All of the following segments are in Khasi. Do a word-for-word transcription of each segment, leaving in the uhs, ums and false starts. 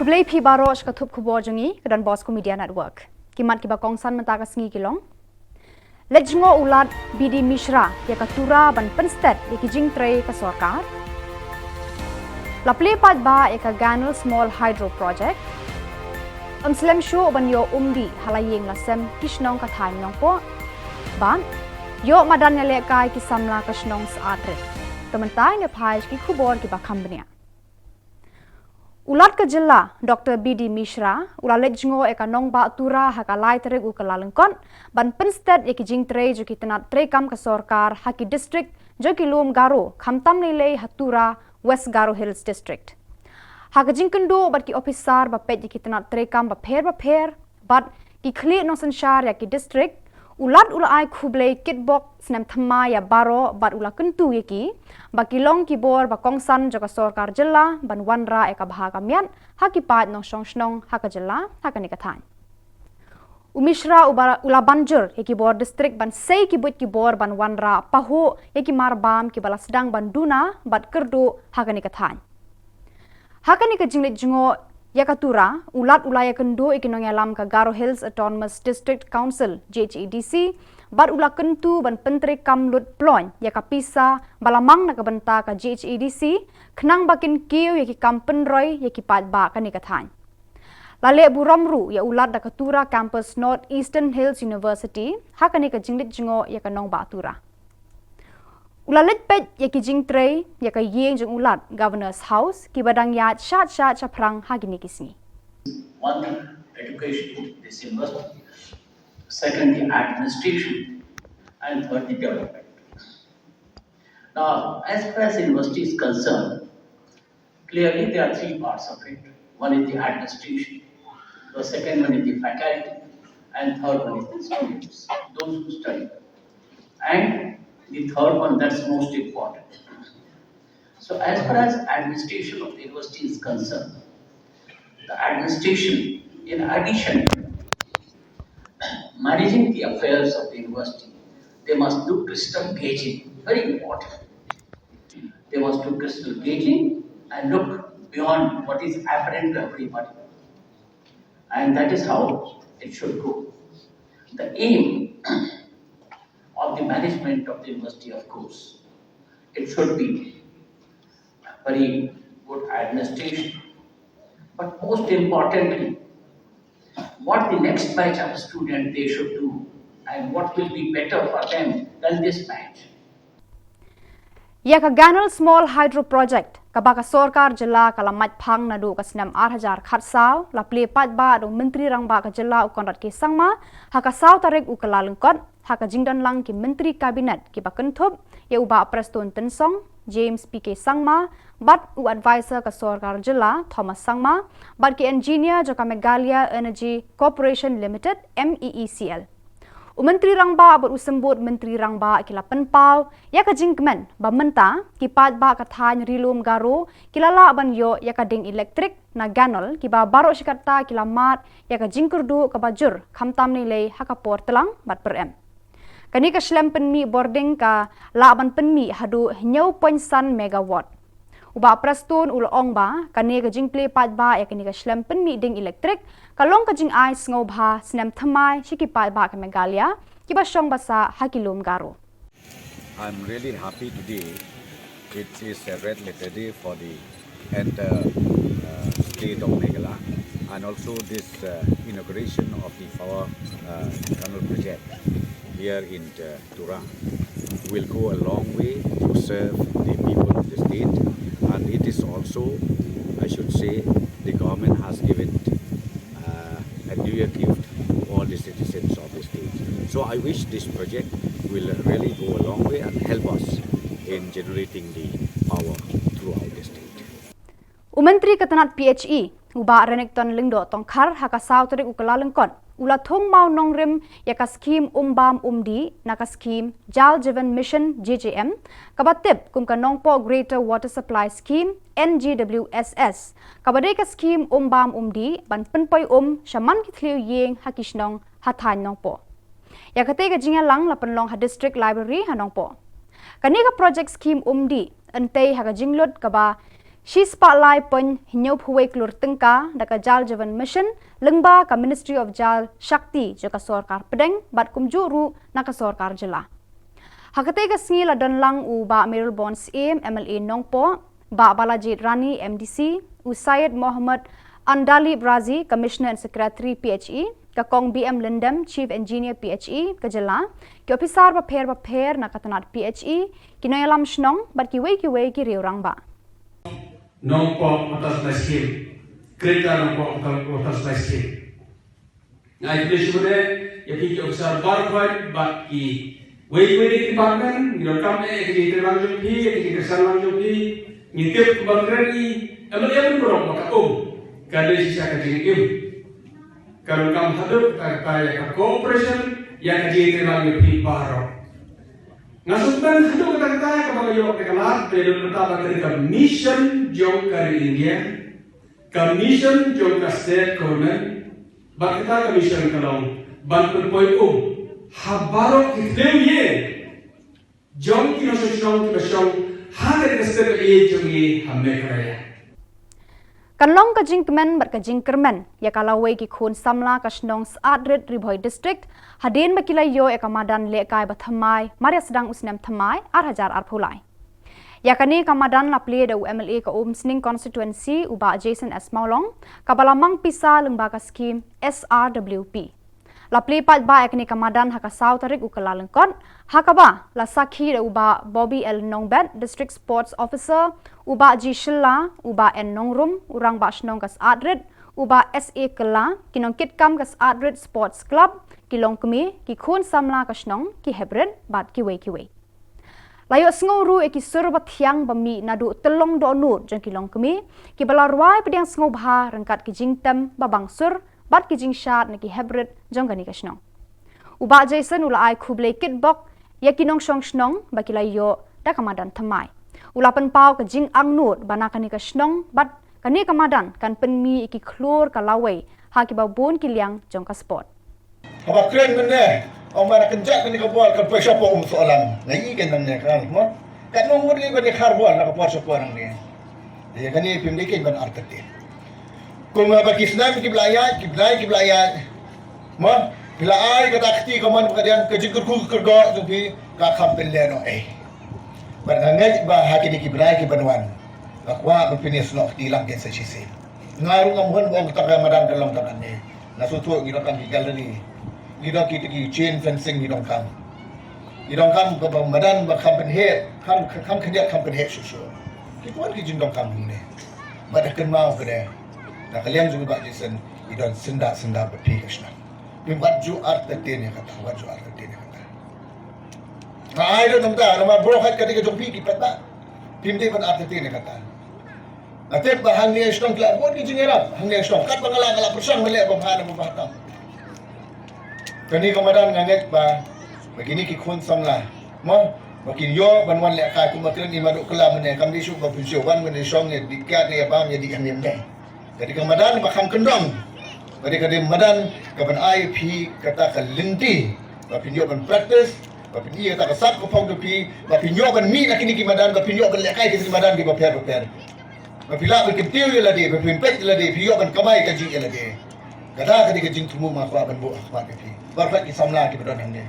Khublei phi baroh sha ka thup khubor jong ngi ka Don Bosco Media Network. Ki mat kiba kongsan mynta ka sngi ki long: Leit jngoh u Lat B D Mishra ïa ka Tura ban pynsted ïa ki jingtrei ka sorkar. La plie paidbah ïa ka Ganol Small Hydro Project. Ym slem shuh ban ïoh umdih ha la ïing la sem ki shnong ka thaiñ Nongpoh. Bad ïoh madan ïalehkai ki samla ka shnong Syatrit. Te mynta ngin ïa phai sha ki khubor kiba kham bniah. U Lat ka jylla, Doctor B D Mishra, u la leit jngoh ïa ka nongbah Tura ha ka lai tarik u Kyllalyngkot ban pynsted ïa ki jingtrei jong ki tnat treikam ka sorkar ha ki district jong ki lum Garo, khamtam lei lei ha Tura, West Garo Hills District. Ha ka jingkynduh bad ki ophisar ba peit ïa ki tnat treikam bapher bapher bad ki khlieh nongsynshar ïa ki district, u Lat u la ai khublei kitbok snem thymmai ïa baroh bad u la kyntu ïa ki ba ki long ki bor ba kongsan jong ka sorkar jylla ban wanrah ïa ka bha ka miat ha ki paid nongshong shnong ha ka jylla ha kane ka thaiñ. U Mishra u ba-, u la ban jur ïa ki bor district ban sei ki buit ki bor ban wanrah pahuh ïa ki marbam kiba la sdang ban duna bad kyrduh ha kane ka thaiñ. Ha kane ka jingleit jngoh ïa ka Tura, u Lat u la ïakynduh ïa ki nongïalam ka Garo Hills Autonomous District Council, G H A D C, bad u la kyntu ban pyntreikam lut ploiñ ïa ka pisa ba la mang na ka bynta ka G H A D C, khnang ba kin kiew ïa ki kam pynroi ïa ki paidbah kane ka thaiñ. La leh burom ruh ïa u Lat da ka Tura Campus North Eastern Hills University ha kane ka jingleit jngoh ïa ka nongbah Tura. U la leit peit ïa ki jingtrei ïa ka ïing jong u Lat, Governor's House, kiba dang ïaid shad shad shaphrang ha kine ki sngi. One, education, this university. Second, the administration. And third, the development. Now, as far as university is concerned, clearly there are three parts of it. One is the administration, the second one is the faculty, and third one is the students, those who study. And the third one, that's most important. So as far as administration of the university is concerned, the administration, in addition to managing the affairs of the university, they must do crystal gauging, very important. They must do crystal gauging and look beyond what is apparent to everybody. And that is how it should go. The aim of the management of the university, of course, it should be a very good administration. But most importantly, what the next batch of student they should do and what will be better for them than this batch. Ïa ka Ganol Small Hydro Project, kaba ka sorkar jylla ka la mait phang naduh ka snem ar hajar khatsaw, la plie paidbah da u Myntri Rangbah ka jylla u Conrad K Sangma, ha ka saw tarik u Kyllalyngkot, ha ka jingdon lang ki Myntri Kabinet kiba kynthup ïa u Bah Prestone Tynsong, James P K Sangma, bad u Advisor ka sorkar jylla Thomas Sangma, bad ki engineer jong ka Meghalaya Energy Corporation Limited, M E E C L. U Myntri Rangbah bad u Symbud Myntri Rangbah ki la pynpaw ïa ka jingkmen ba mynta ki paidbah ka thaiñ Ri-lum Garo ki la lah ban ïoh ïa ka ding elektrik na Ganol, kiba baroh shi katta ki la mad ïa ka jingkyrduh kaba jur, khamtam lei lei ha ka por tlang bad pyrem. Kane ka shlem pynmih bording ka lah ban pynmih haduh hynñiew point san megawatt. U Bah Prestone u la ong ba kane ka jingplie paidbah ïa kane ka shlem pynmih ding elektrik ka long ka jingai sngewbha snem thymmai sha ki paidbah ka Meghalaya kiba shong ba sah ha ki lum Garo. I'm really happy today. It is a red letter day for the entire uh, state of Meghalaya, and also this uh, inauguration of the power uh, tunnel project here in uh, Tura will go a long way to serve the people of the state, and it is also, I should say, the government has given uh, a New Year gift to all the citizens of the state. So I wish this project will really go a long way and help us in generating the power throughout the state. U Myntri ka tnat P H E, u Bah Renikton Lyngdoh Tongkhar, ha ka saw tarik u Kyllalyngkot, u la thung mawnongrim ïa ka skhim Um Bam Um Dih na ka skhim Jal Jeevan Mission, J J M, kaba tip kum ka Nongpoh Greater Water Supply Scheme, N G W S S, kaba dei ka skhim um bam um dih ban pynpoi um sha man ki thliew ïing ha ki shnong ha thaiñ Nongpoh. Ïa katei ka jingïalang la pynlong ha District Library ha Nongpoh. Kane ka project skhim um dih yn tei ha ka jinglut kaba Shispah lai point hynñiewphew wei klur tyngka da ka Jal Jeevan Mission lyngba ka Ministry of Jal Shakti jong ka sorkar pdeng bad kumjuh ruh na ka sorkar jylla. Ha katei ka sngi la don lang u Bah Mayralborn Syiem, M L A Nongpoh, Bah Balajied Rani, M D C, u Syed Mohammad Andalib Razi, Commissioner and Secretary P H E, ka Kong B M Lyndem, Chief Engineer P H E ka jylla, ki ophisar bapher bapher na ka tnat P H E, ki nongïalam shnong bad kiwei kiwei ki riew rangbah. Nongpoh Water Supply Scheme, Greater Nongpoh Water, Water Supply Scheme. Nga ai khublei shibun ïa phi ki officer baroh bad kiwei kiwei ki department, ngi donkam eh ïa ka jingïatreilang jong phi, ïa ka jingkyrshan lang jong phi, ngi tip kumba kren i, em ïa phi baroh ba ka um ka dei shisha ka jingim. Ka donkam haduh katta katta ïa ka cooperation, ïa ka jingïatreilang jong phi baroh. Nga sngewthuh haduh katta katta kaba nga ïoh ka lad, ka ïa don katta ba ka dei ka mission jong ka ri India, ka mission jong ka state government, bad kata ka mission ka long ban pynpoi um ha baroh ki thliew ïing jong ki nongshong shnong kiba shong ha kane ka state ïing jong ngi ha Meghalaya. Kan long ka jingkmen bad ka jingkyrmen ïa ka lawei ki khun samla ka shnong Syatrit, Ri Bhoi District, hadien ba ki la ïoh ïa ka madan lehkai ba thymmai mar ïa sdang u snem thymmai ar hajar arphew lai. Ïa kane ka madan la plie da u M L A ka Umsning Constituency, u Bah Jason S Mawlong, kaba la mang pisa lyngba ka skhim S R W P. La plie paidbah ïa kane ka madan ha ka saw tarik u Kyllalyngkot, ha kaba la sakhi da u Bah Bobby L Nongbet, District Sports Officer, u Bah G Shylla, u Bah N Nongrum, u Rangbah Shnong ka Syatrit, u Bah S A Kylla, ki nongkitkam ka Syatrit Sports Club, ki longkmie, ki khun samla ka shnong, ki heprit bad kiwei kiwei. La ïohsngew ruh ïa ki sur bathiang ba mih naduh tyllong dohnud jong ki longkmie, kiba la rwai pdiang sngewbha ryngkat ki jingtem ba bang sur bad ki jingshad na ki heprit jong kane ka shnong. U Bah Jason u la ai khublei kitbok ïa ki nongshong shnong ba ki la ïoh da ka madan thymmai. U la pynpaw ka jingangnud ba na kane ka shnong bad kane ka madan kan pynmih ïa ki khlur ka lawei ha kiba bun ki liang jong ka sport. Haba kren mynne, ong ba la kynjat kane ka bol kan poi shapoh Umsohlang. Nga ïohi kan mynne kan, mo? Katno ngut lei ba dei khar bol na ka por shapoh nangne. Ïa kane phim dei keiñ ban artatien. Kumba ki snem kiba la ïaid, kiba la ïaid, kiba la ïaid. Mo? Phi la ai kata ka kti kamon ba ka diang ka jingkyrkhu kyrdoh jong phi ka kham pynlehnohei. Bad nga ngeit ba ha kine ki bnai kiban wan, nga kwah ba phin ïasnoh kti lang kein sa shisien. Nga ruh ngam hun ba ong kata ka madan ka long tang kane. Nga sngewthuh ngi donkam ki gallery, ngi donkam ki, ki chain fencing, ngi donkam, ngi donkam kaba madan ba kham pynheh, kham, kham khyndiat, kham pynheh shuh shuh. Ki kwah ki jingdonkam hangne. Bad da kynmaw ka dei, na ka liang jong u Bah Jason, ngi don syndah syndah bad phi ka shnong. Phim wat ju artatien ïa kata, wat ju artatien ïa kata. Nga ai ruh na kata, namar baroh ka dei ka jong phi ki paidbah. Phim dei ban artatien ïa kata. Nga tip ba hangne shnong ki la bun ki jingïarap, hangne shnong. Katba nga la, nga la pyrshang ban leh ba bha na ba bha tam. Kane ka madan nga ngeit ba, ba kine ki khun samla, mo, ba kin ïoh ban wan lehkai kumba kren i Maduh Kylla mynne, kam dei shuh ba phin shu wan mynne shong ïa dih kiad ïa bam ïa dih hangne mynne. Ka dei ka madan ba kham kyndong. Ka dei, ka dei madan kaban ai phi kata ka lynti ba phin ïoh ban practice, ba phin ïoh kata ka sap ka phong jong phi, ba phin ïoh ban mih na kine ki madan, ba phin ïoh ban lehkai kine ki madan kiba pher bapher. Ba phi lah ban kyntiew ïa lade, ba phin peit ïa lade, phi ïoh ban kamai ka jingïalade. Kata ka dei ka jingthmu ma kwah ban buh ha khmat ïa phi. Baroh ki samla kiba don hangne.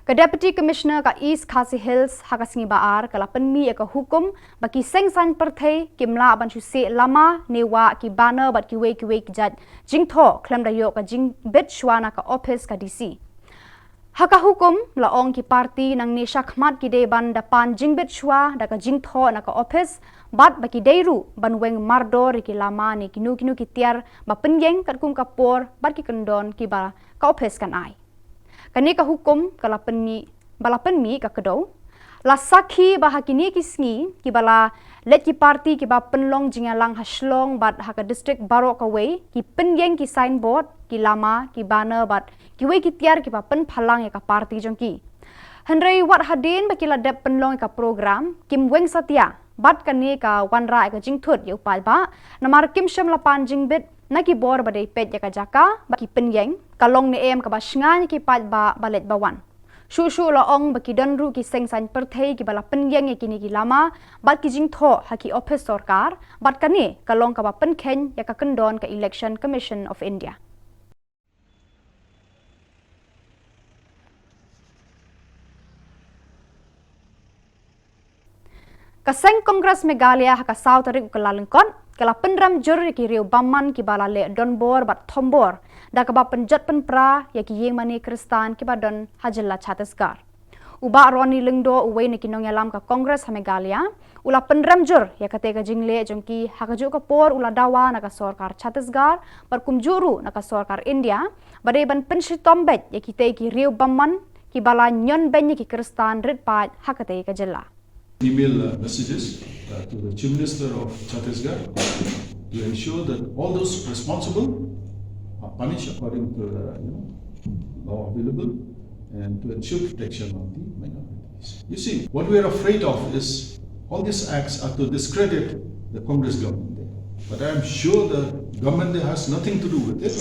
Ka Deputy Commissioner ka East Khasi Hills ha ka sngi ba ar ka la pynmih ïa ka hukum ba ki seng saiñ pyrthei kim lah ban shu seh lama ne wah ki banner bad kiwei kiwei ki jait jingthoh khlem da ïoh ka jingbit shuwa na ka ophis ka D C. Ha ka hukum la ong ki party nangne shakhmat ki dei ban da pan jingbit shuwa da ka jingthoh na ka ophis bad ba ki dei ruh ban weng mardor ïa ki lama ne kino kino ki tiar ba pynïeng katkum ka por bad ki kyndon kiba ka ophis kan ai. Kane ka hukum ka la pynmih, ba la pynmih ka kdew. La sakhi ba ha kine ki sngi kiba la leit ki party kiba pynlong jingïalang ha Shillong bad ha ka district baroh kawei, ki pynïeng ki signboard, ki lama, ki banner bad kiwei ki tiar kiba pynphalang ïa ka party jong ki. Hynrei wat hadien ba ki la dep pynlong ïa ka program, kim weng satia. Bad kane ka wanrah ïa ka jingthut ïa u paidbah, namar kim shym la pan jingbit na ki bor ba dei peit ïa ka jaka ba ki pynïeng, ka long ne em kaba shngaiñ ïa ki paidbah ba leit ba wan. Shuh shuh la ong ba ki don ruh ki seng saiñ pyrthei kiba la pynïeng ïa kine ki lama bad ki jingthoh ha ki ophis sorkar, bad kane ka long kaba pynkheiñ ïa ka kyndon ka Election Commission of India. Ka seng Congress Meghalaya ha ka saw tarik u Kyllalyngkot ka la pynrem jur ïa ki riew bymman kiba la leh donbor bad thombor da kaba pynjot pynpra ïa ki ïingmane Khristan kiba don ha jylla Chhattisgarh. U Bah Ronnie Lyngdoh, uwei na ki nongïalam ka Congress ha Meghalaya, u la pynrem jur ïa katei ka jingleh jong ki ha kajuh ka por u la dawa na ka sorkar Chhattisgarh bad kumjuh ruh na ka sorkar India ba dei ban pynshitom beit ïa kitei ki riew bymman kiba la ñion beiñ ïa ki Khristan rit paid ha katei ka jylla. Email, uh, messages, uh, to the Chief Minister of Chhattisgarh to ensure that all those responsible are punished according to the, you know, law available and to ensure protection of the minorities. You see, what we are afraid of is all these acts are to discredit the Congress government there. But I am sure the government there has nothing to do with it.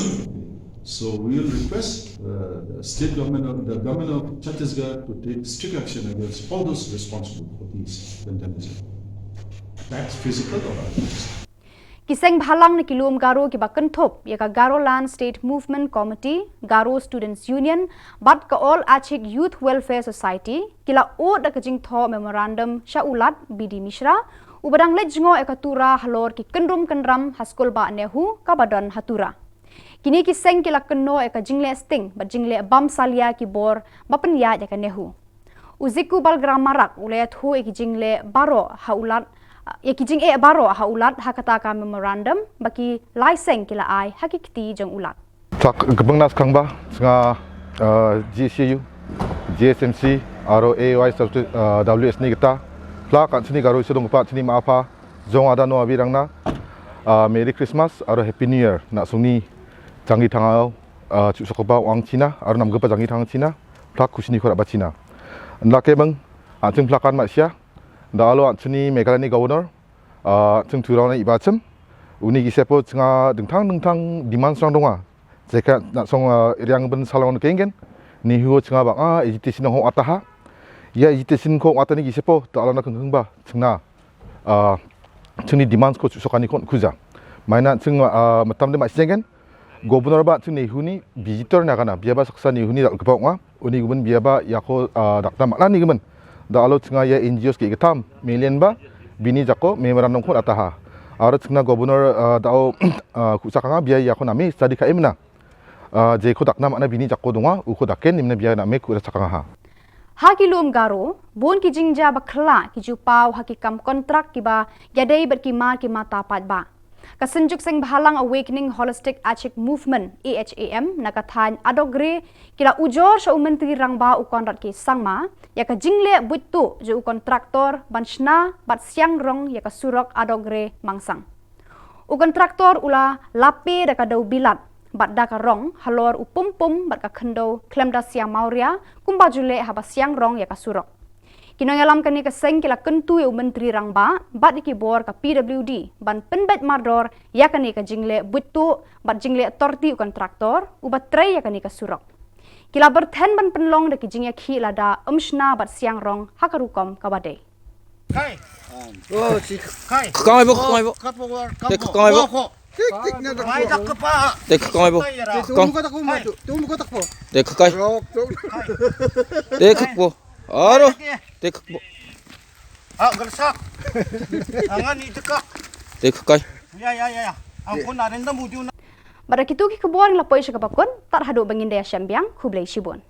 So we will request, uh, the state government of, the government of Chhattisgarh to take strict action against all those responsible for these vandalism. That's physical or otherwise. Ki seng bhalang na ki lum Garo kiba kynthup ïa ka Garoland State Movement Committee, Garo Students Union bad ka All Achik Youth Welfare Society ki la ud da ka jingthoh memorandum sha u Lat B D Mishra, uba dang leit jngoh ïa ka Tura halor ki kynrum kynram ha skul bah NEHU kaba don ha Tura. Kine ki seng ki la kynnoh ïa ka jingleh sting bad jingleh bam salia ki bor ba pynïaid ïa ka NEHU. U Ziku Balgram Marak u la ïathuh ïa ki jingleh baroh ha u Lat, ïa ki jingeh baroh ha u Lat ha kata ka memorandum ba ki lai seng ki la ai ha ki kti jong u Lat. Tlak kbengnas kang ba, nga, uh, G C U, G S M C, aro A Y, uh, W S ni kita. Tlak kan sini Garo isi dong pa sini ma apa. Jong ada no abi rangna, uh, Merry Christmas aro Happy New Year na sungni janggi thangau, uh, chu sokba wang China aro nam gepa janggi thang China, plak kusini khora ba China. Nda ke bang, an sung plakan ma sia, da alo an suni Meghalaya ni governor, uh, sung turau na iba chem, uni ki sepo chenga dengthang dengthang demand sang donga. Jeka na song, uh, riang ben salon kenggen, ni huo chenga bang, ah, agitation ho ataha. Ya agitation ko atani ki sepo, ta alo na kengkeng ba, chengna. Ah, chini demands ko chu sokani kon kuja. Maina ching, ah, matam de ma singen. Governor ba chini huni visitor na kana, bia ba saksa ni huni dak kepok nga. Uni gumen bia ba ya ko, ah, dak tam la ni gumen. Da alo chinga ya N G Os ki ketam million ba bini jako memorandum kon ataha. Aro chingna governor, ah, da o, ah, ku sakanga bia ya ko nami study ka imna. Ah, je ko dak nam ana bini jako donga, u ko daken nimna bia na me ku sakanga ha. Ha ki lum Garo, bun ki jingjia ba khla ki ju paw ha ki kam kontrak kiba ïadei bad ki mar ki mata paidbah. Ka Synjuk Seng Bhalang Awakening Holistic Achik Movement, A H A M, na ka thaiñ Adogre, ki la ujor sha u Myntri Rangbah u Conrad K Sangma ïa ka jingleh buit tuh jong u kontraktor ban shna bad siang rong ïa ka surok Adogre Mangsang. U kontraktor u la lape da ka dew bilat bad da ka rong halor u pum pum bad ka khyndew khlem da siang mawria kumba ju leh haba siang rong ïa ka surok. Ki nongïalam kane ka seng ki la kyntu ïa u Myntri Rangbah bad ïa ki bor ka P W D ban pynbeit mardor ïa kane ka jingleh buit tuh bad jingleh torti u kontraktor uba trei ïa kane ka surok. Ki la byrthen ban pynlong da ki jingïakhih lada ym shna bad siang rong ha ka rukom kaba dei. Kai. Oh, si. Kai. Kang ai bo, kang ai bo. Kap bo, kap bo. Te kang ai bo. Ko, ko. Tik, tik, na tak. Ai, tak pa. Te kang ai bo. Kai, ra. Te tu muka tak po, ma, tu. Tu muka tak po. Te kai. Rok, tu. Te kak po. Aro. Te kak po. Ah, gersak. Angan ni tekak. Te kai. Ya, ya, ya, ya. Ampun, arenda muju na. Bad da kitu ki khubor ngi la poi sha kaba kut, tad haduh ba ngin da ïashem biang, khublei shibun.